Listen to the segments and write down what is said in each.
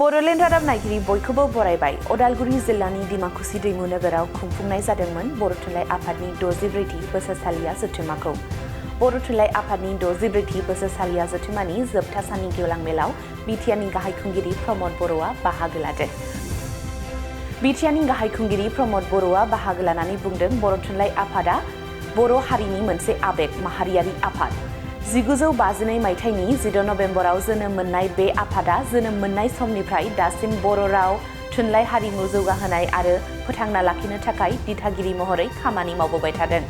बड'लेण्ड रादाब नायगिरि बयखौबो बरायबाय। उदालगुरि जिल्लानि डिमाकुसि दैमु नोगोराव खुंफुंनाय जादोंमोन बर' थुनलाइ आफादनि 64थि बोसोरसालिया जथुम्माखौ। बर' थुनलाइ आफादनि 64थि बोसोरसालिया जथुम्मानि जोबथा साननि गेवलां मेलाव बिटिआरनि गाहाय खुंगिरि प्रमद बर'आ बाहागो लादों। बिटिआरनि गाहाय खुंगिरि प्रमद बर'आ बाहागो लानानै बुंदों, बर' थुनलाइ आफादा बर' हारिनि मोनसे आबेग माहारियारि आफाद। 1952 मायथाइनि 16 नभेम्बराव जोनोम मोननाय बे आफादा जोनोम मोननाय समनिफ्राय दासिम बर' राव थुनलाइ हारिमु जौगाहोनाय आरो फोथांना लाखिनो थाखाय दिथागिरि महरै खामानि मावबोबाय थादों।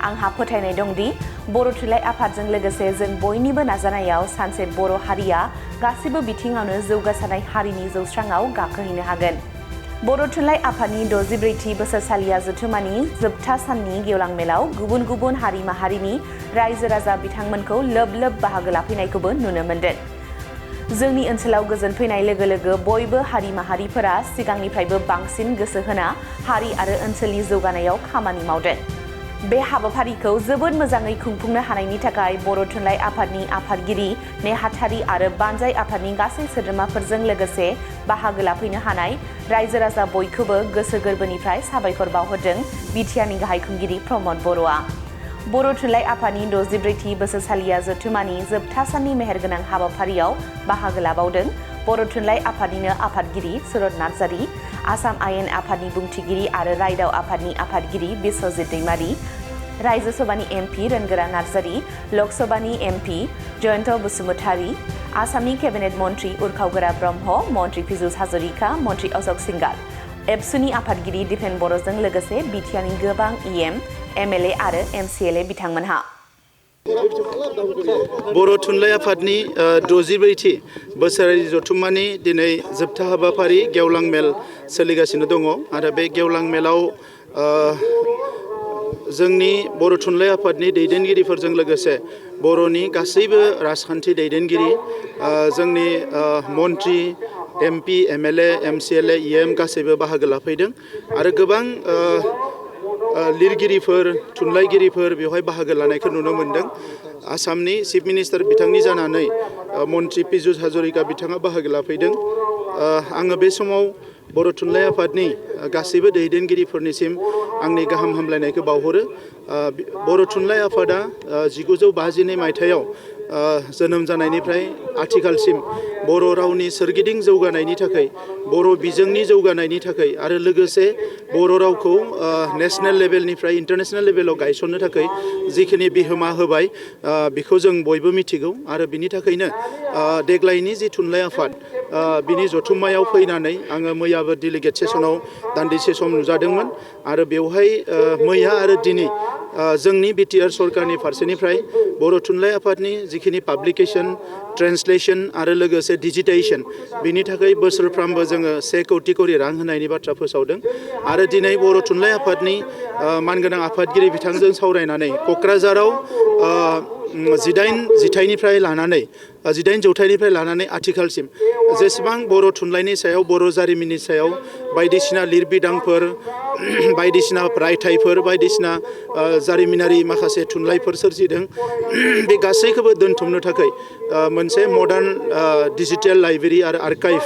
आंहा फोथायनाय दं दि बर' थुनलाइ आफादजों लोगोसे जों बयनिबो नाजानायाव सानसे बर' हारिया गासिबो बिथिङावनो जौगासारनाय हारिनि जौस्राङाव गाखोहैनो हागोन। बर' थुनलाइ आफादनि 64थि बोसोरसालिया जथुम्मानि जोबथा साननि गेवलां मेलाव गुबुन गुबुन हारि माहारिनि रायजो राजा बिथांमोनखौ लोब लोब बाहागो लाफैनायखौबो नुनो मोन्दों। जोंनि ओनसोलाव गोजोन फैनाय लोगो लोगो बयबो हारि माहारिफोरा सिगांनिफ्रायबो बांसिन गोसो होना हारि आरो ओनसोलनि जौगानायाव खामानि मावदों। बे हाबाफारिखौ जोबोद मोजाङै खुंफुंनो हानायनि थाखाय बर' थुनलाइ आफादनि आफादगिरि नेहाथारि आरो बानजाय आफादनि गासै सोद्रोमाफोरजों लोगोसे बाहागो लाफैनो हानाय रायजो राजा बयखौबो गोसो गोरबोनिफ्राय साबायखर बावहरदों बिटिआरनि गाहाय खुंगिरि प्रमद बर'आ। बर' थुनलाइ आफादनि 64थि बोसोरसालिया जथुम्मानि जोबथा साननि मेहेरगोनां हाबाफारियाव बाहागो लाबावदों बर' थुनलाइ आफादनिनो आफादगिरि सुरत नार्जारि, आसाम आयेन आफादनि बुंथिगिरि आरो रायदाव आफादनि आफादगिरि बिस्वजित दैमारि, रायजो सभानि एमपि रोनगोरा नार्जारि, लकसभानि एमपि जयन्त बसुमतारी, आसामनि केबिनेट मन्त्रि उरखावगोरा ब्रह्म, मन्त्रि पीयूष हाजरिका, मन्त्रि अशोक सिंगार, एबसुनि आफादगिरि दिपेन बर'जों लोगोसे बिटिआरनि गोबां इएम, एमएलए आरो एमसिएलए बिथांमोनहा। बर' थुनलाइ आफादनि 64थि बोसोरारि जथुम्मानि दिनै जोबथा हाबाफारि गेवलां मेल सोलिगासिनो दङ आरो बे गेवलां मेलाव जोंनि बर' थुनलाइ आफादनि दैदेनगिरिफोरजों लोगोसे बर'नि गासैबो राजखान्थि दैदेनगिरि, जोंनि मन्त्रि, एमपि, एमएलए, एमसिएलए, इएम गासैबो बाहागो लाफैदों आरो गोबां लिरगिरिफोर, थुनलाइगिरिफोर बेवहाय बाहागो लानायखौ नुनो मोन्दों। आसामनि चिफ मिनिस्टार बिथांनि जानानै मन्त्रि पीयूष हाजरिका बिथाङा बाहागो लाफैदों। आङो बे समाव बर' थुनलाइ आफादनि गासैबो दैदेनगिरिफोरनिसिम आंनि गाहाम हामलायनायखौ बावहरो। बर' थुनलाइ आफादा 1952 मायथाइयाव जोनोम जानायनिफ्राय आथिखालसिम बर' रावनि सोरगिदिं जौगानायनि थाखाय, बर' बिजोंनि जौगानायनि थाखाय आरो लोगोसे बर' रावखौ नेशनेल लेभेलनिफ्राय इन्टारनेशनेल लेभेलाव गायसननो थाखाय जिखिनि बिहोमा होबाय बेखौ जों बयबो मिथिगौ आरो बिनि थाखायनो देग्लायनि जि थुनलाइ आफाद बिनि जथुम्मायाव फैनानै आङो मैयाबो डेलिगेट सेसनाव दान्दिसे सम नुजादोंमोन आरो बेवहाय मैया आरो दिनै जोंनि बिटिआर सरकारनि फारसेनिफ्राय बर' थुनलाइ आफादनि जिखिनि पाब्लिकेसन, ट्रेन्सलेसन आरो लोगोसे डिजिटाइजेसन बिनि थाखाय बोसोरफ्रामबो जोङो 1 कौटि करि रां होनायनि बाथ्रा फोसावदों आरो दिनै बर' थुनलाइ आफादनि मानगोनां आफादगिरि बिथांजों सावरायनानै क'क्राझाराव 18 जौथाइनिफ्राय लानानै आथिखालसिम जेसेबां बर' थुनलाइनि सायाव, बर' जारिमिननि सायाव बायदिसिना लिरबिदांफोर, बायदिसिना रायथाइफोर, बायदिसिना जारिमिनारि माखासे थुनलाइफोर सोरजिदों बे गासैखौबो दोनथुमनो थाखाय मोनसे मडार्न डिजिटेल लाइब्रेरि आरो आर्काइभ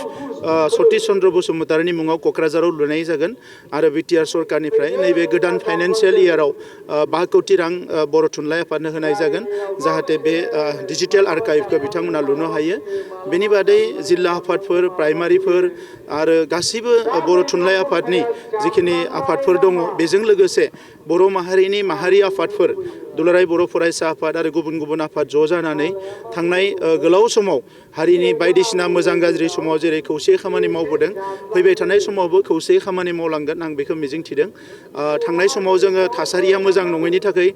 सतीश चन्द्र बसुमतारीनि मुङाव क'क्राझाराव लुनाय जागोन आरो बिटिआर सरकारनिफ्राय नैबे गोदान फाइनान्सियेल इयाराव 5 कौटि रां बर' थुनलाइ आफादनो होनाय जागोन जाहाथे बे डिजिटेल आर्काइभखौ बिथांमोना लुनो हायो। बेनि बादै जिल्ला आफादफोर, प्राइमारिफोर आरो गासैबो बर' थुनलाइ आफादनि जिखिनि आफादफोर दङ बेजों लोगोसे बर' माहारिनि माहारि आफादफोर, दुलाराय बर' फरायसा आफाद आरो गुबुन गुबुन आफाद ज' जानानै थांनाय गोलाव समाव हारिनि बायदिसिना मोजां गाज्रि समाव जेरै खौसेयै खामानि मावबोदों, फैबाय थानाय समावबो खौसेयै खामानि मावलांगोन आं बेखौ मिजिंथिदों। थांनाय समाव जोङो थासारिया मोजां नङैनि थाखाय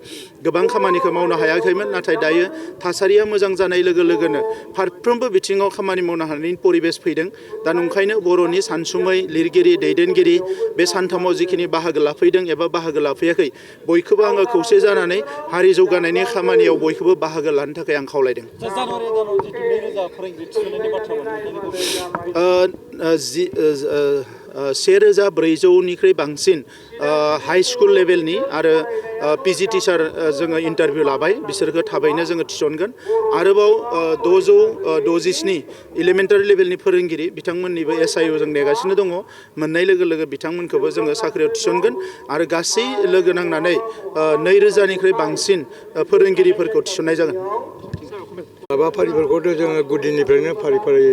गोबां खामानिखौ मावनो हायाखैमोन, नाथाय दायो थासारिया मोजां जानाय लोगो लोगोनो फारफ्रोमबो बिथिङाव खामानि मावनो हानायनि परिबेस फैदों। दा नंखायनो बर'नि सानसुमै, लिरगिरि, दैदेनगिरि बे सानथामाव जिखिनि बाहागो लाफैदों एबा बाहागो लाफैयाखै बयखौबो आङो खौसे जानानै हारि जौगानायनि खामानियाव बयखौबो बाहागो लानो थाखाय आं खावलायदों। जानुवारि दानाव जिथु 2000 फोरोंगिरि थिसननायनि बाथ्रामोन नोंथांनि 1400निख्रुइ बांसिन हाई स्कुल लेभेलनि आरो पिजि टिचार जोङो इन्टारभिउ लाबाय बिसोरखौ थाबैनो जोङो थिसनगोन आरोबाव 667 इलिमेन्टारि लेभेलनि फोरोंगिरि बिथांमोननिबो SIU जों नेगासिनो दङ मोननाय लोगो लोगो बिथांमोनखौबो जोङो साख्रियाव थिसनगोन आरो गासै लोगो नांनानै 2000निख्रुइ बांसिन फोरोंगिरिफोरखौ थिसननाय जागोन हाबाफारिफोरखौथ' जोङो गुदिनिफ्रायनो फारि फारि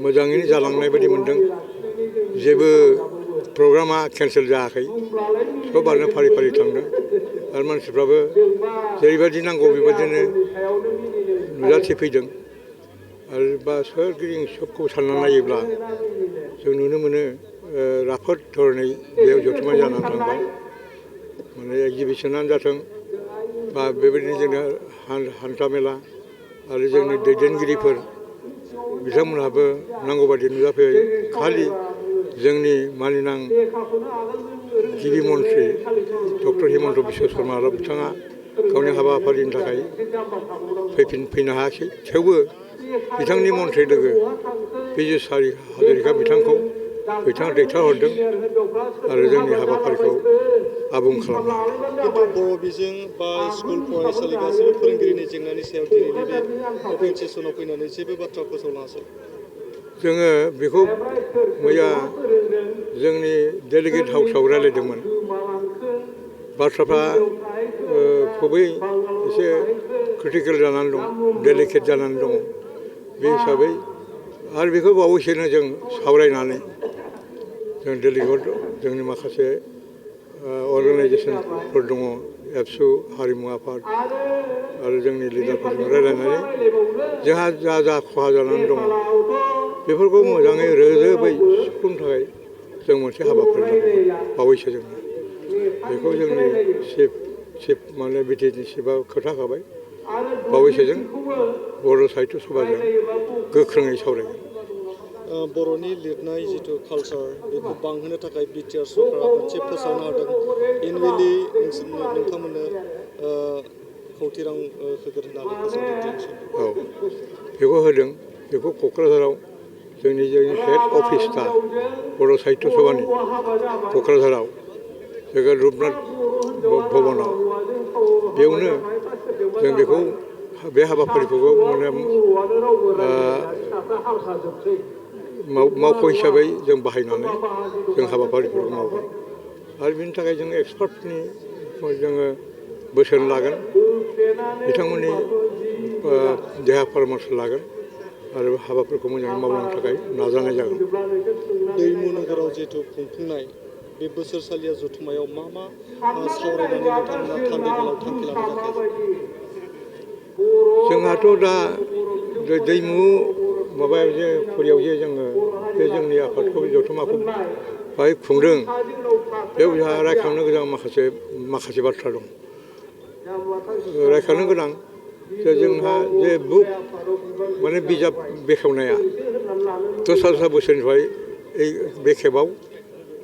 मोजाङैनो जालांनाय बायदि मोनदों जेबो प्रग्रामा केन्सेल जायाखै सबानो फारि फारि थांदों आरो मानसिफ्राबो जेरैबायदि नांगौ बेबायदिनो नुजाथिफैदों आरो बा सोरगिदिं सबखौ सानना नायोब्ला जों नुनो मोनो राफोद धरनै बेयाव जथुम्मा जानानै थांबाय माने एगजिबिसनानो जाथों बा बेबायदिनो जोंना हान्था मेला आरो जोंनि दैदेनगिरिफोर बिथांमोनहाबो नांगौ बायदि नुजाफैयो खालि जोंनि मानिनां गिबि मन्थ्रि डक्टर हिमन्त बिश्व शर्माल' बिथाङा गावनि हाबाफारिनि थाखाय फैनो हायाखै थेवबो बिथांनि मन्थ्रि लोगो बिजुसारि हाजरिका बिथांखौ बिथाङा दैथायहरदों आरो जोंनि हाबाफारिखौ आबुं खालामनो हादों बर' बिजों बा स्कुल फरायसालि गासैबो फोरोंगिरिनि जेंनानि सायाव दिनैनि बे अपेन सेसनाव फैनानै जेबो बाथ्रा फोसावलाङासै जोङो बेखौ मैया जोंनि डेलिगेट हाउसआव रायज्लायदोंमोन बाथ्राफ्रा खुबै एसे क्रिटिकेल जानानै दं डेलिकेट जानानै दङ बे हिसाबै आरो बेखौ बावैसोनो जों सावरायनानै जों डेलिगेट जोंनि माखासे अर्गानाइजेसनफोर दङ एबसु हारिमु आफाद आरो जोंनि लिडारफोरजों रायज्लायनानै जोंहा जा खहा जानानै दङ बेफोरखौ मोजाङै रोजोबै सुफुंनो थाखाय जों मोनसे हाबाफारि लादों बावैसो जों बेखौ जोंनि चिफ माने बिटिएडनि चिफआ खोन्थाखाबाय बावैसो जों बर' साहित्य सभाजों गोख्रोङै सावरायगोन बर'नि लिरनाय जिथु कालचार बेखौ बांहोनो थाखाय बिटिआर सरकारा मोनसे फोसावनो हादों एनुवेलि नोंथांमोननो खौथि रां होगोन होननानै फोसावदों औ बेखौ होदों बेखौ क'क्राझाराव जोंनि हेड अफिसआ बर' साहित्य सभानि क'क्राझाराव जोङो रुपनाथ भबनाव बेयावनो जों बेखौ बे हाबाफारिखौबो माने मावख' हिसाबै जों बाहायनानै जों हाबाफारिफोरखौ मावगोन आरो बिनि थाखाय जों एक्सपार्टनि जोङो बोसोन लागोन बिथांमोननि देहा परामर्श लागोन आरो हाबाफोरखौ मोजाङै मावलांनो थाखाय नाजानाय जागोन दैमु नोगोराव जिथु खुंफुंनाय बे बोसोरसालिया जथुम्मायाव मा सावरायनानै नोंथांमोना थान्दैमेलाव थांखि लानाय जाखो जोंहाथ' दा दैमु माबायाव जे फुरियाव जे जोङो बे जोंनि आफादखौ जथुम्माखौ बाहाय खुंदों बेयाव जोंहा रायखांनो गोनां माखासे बाथ्रा दं रायखांनो गोनां जे जोंहा जे बुक माने बिजाब बेखेवनाया दस्रा बोसोरनिफ्राय बे खेबाव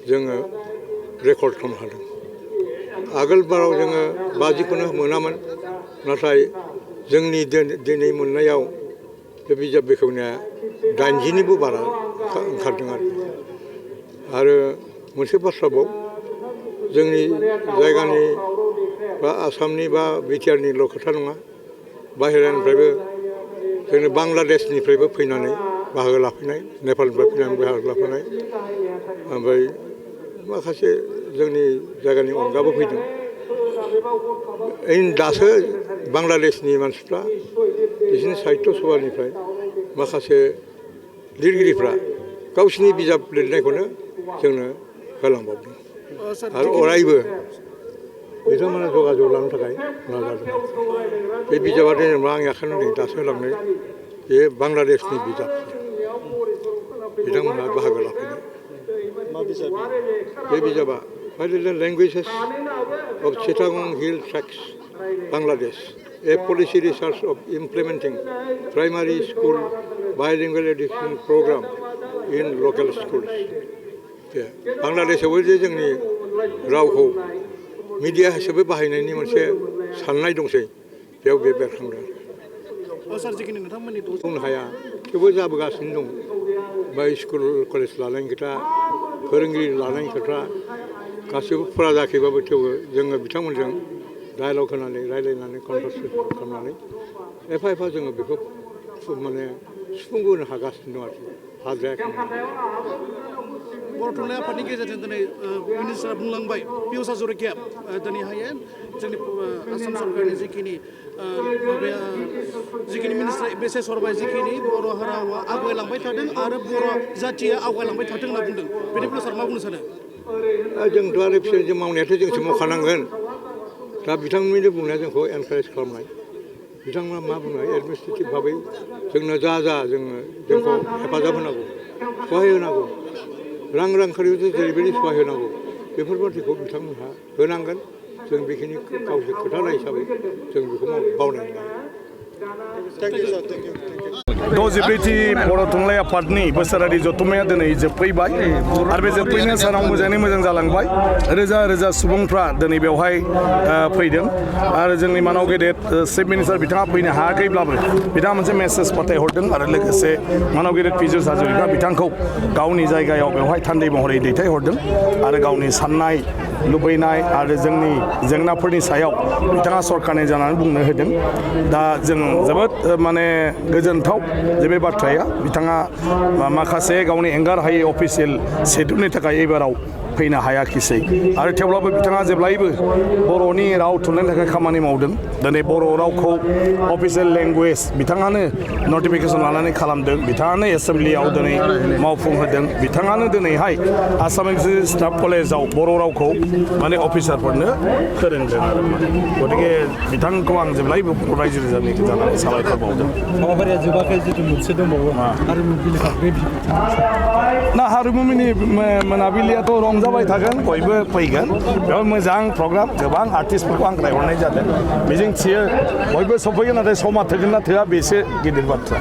जोङो रेकर्ड खालामनो हादों आगोल बाराव जोङो 50खौनो मोनामोन नाथाय जोंनि दिनै मोननायाव बे बिजाब बेखेवनाया 80निबो बारा ओंखारदों आरो मोनसे बाथ्राबाव जोंनि जायगानि बा आसामनि बा बिटिआरनिल' खोथा नङा बाहेरानिफ्रायबो जोंनि बांलादेशनिफ्रायबो फैनानै बाहागो लाफैनाय नेपालनिफ्राय फैनानै बाहागो लाफैनाय ओमफ्राय माखासे जोंनि जायगानि अनगाबो फैदों दासो बांलादेशनि मानसिफ्रा बिसोरनि साहित्य सभानिफ्राय माखासे लिरगिरिफ्रा गावसिनि बिजाब लिरनायखौनो जोंनो होलांबावदों आरो अरायबो बिथांमोना जगाजग लानो थाखाय नाजादों बे बिजाबा जेनेबा आंनि आखायाव नै दासो होलांनाय बे बांलादेशनि बिजाब बिथांमोनहा बाहागो लाफैनाय बे बिजाबा languages of Chittagong Hill Tracts, Bangladesh, a policy research of implementing primary school bilingual education program in local schools. बांलादेशआवबो जे जोंनि रावखौ मिडिया हिसाबै बाहायनायनि मोनसे साननाय दंसै बेयाव बे बेरखांदों बुंनो हाया थेवबो जाबोगासिनो दं बा स्कुल कलेज लानायनि खोथा फोरोंगिरि लानायनि खोथा गासैबो फुरा जायाखैबाबो थेवबो जोङो बिथांमोनजों डायलग होनानै रायलायनानै कनभारसेसन खालामनानै एफा एफा जोङो बेखौ माने सुफुंबोनो हागासिनो दं आरोखि हाद्रायाखै बर' थुनलाइ आफादनि गेजेरजों दिनै मिनिस्टारा बुंलांबाय पियुष हाजरिकाया दिनैहाय जोंनि आसाम सरकारनि जिखिनि माबाया जिखिनि मिनिस्टार मेसेज हरबाय जिखिनि बर' रावा आवगायलांबाय थादों आरो बर' जाथिया आवगायलांबाय थादों होनना बुंदों बेनि बेलायाव सार मा बुंनो सानो जोंथ' आरो फिसा मावनायाथ' जोंसो मावखानांगोन दा बिथांमोननि बुंनाया जोंखौ एनकारेज खालामनाय बिथांमोना मा बुङो एडमिनिस्ट्रेटिभ भाबै जोंनो जोंखौ हेफाजाब होनांगौ सहाय होनांगौ रांखान्थियाव जेरैबायदि सहाय होनांगौ बेफोरबादिखौ बिथांमोनहा होनांगोन जों बेखिनि गावसोर खोथानाय हिसाबै जों बेखौ बावनाय नङा द'जिब्रैथि बर' थुनलाइ आफादनि बोसोरारि जथुम्माया दिनै जोबफैबाय आरो बे जोबफैनाय सानाव मोजाङै मोजां जालांबाय रोजा रोजा सुबुंफ्रा दिनै बेवहाय फैदों आरो जोंनि मानाव गेदेर चिफ मिनिस्टार बिथाङा फैनो हायाखैब्लाबो बिथाङा मोनसे मेसेज फाथायहरदों आरो लोगोसे मानाव गेदेर पियुष हाजरिका बिथांखौ गावनि जायगायाव बेवहाय थान्दै महरै दैथायहरदों आरो गावनि साननाय लुबैनाय आरो जोंनि जेंनाफोरनि सायाव बिथाङा सरकारनि जानानै बुंनो होदों दा जों जोबोद माने गोजोनथाव जे बे बाथ्राया बिथाङा माखासे गावनि एंगार हायै अफिसियेल शेड्युलनि थाखाय एबाराव फैनो हायाखिसै आरो थेवब्लाबो बिथाङा जेब्लायबो बर'नि राव थुनलाइनि थाखाय खामानि मावदों दिनै बर' रावखौ अफिसियेल लेंगुवेज बिथाङानो नटिफिकेसन लानानै खालामदों बिथाङानो एसेम्ब्लियाव दिनै मावफुंहोदों बिथाङानो दिनैहाय आसाम एक्जिकिउटिभ स्टाफ कलेजाव बर' रावखौ माने अफिसारफोरनो फोरोंदों आरो गतिके बिथांखौ आं जेब्लायबो बर' रायजो राजानि जानानै साबायखर बावदों हाबाफारिया जोबाखै जितु मोनसे दंबावो हारिमु बिलिफांनि ना हारिमु मोनाबिलियाथ' रंजाबाय थागोन बयबो फैगोन बेयाव मोजां प्रग्राम गोबां आर्टिस्टफोरखौ हांख्रायहरनाय जादों मिजिं थियो बयबो सफैगोन नाथाय समा थोगोन ना थोआ बेसो गिदिर बाथ्रा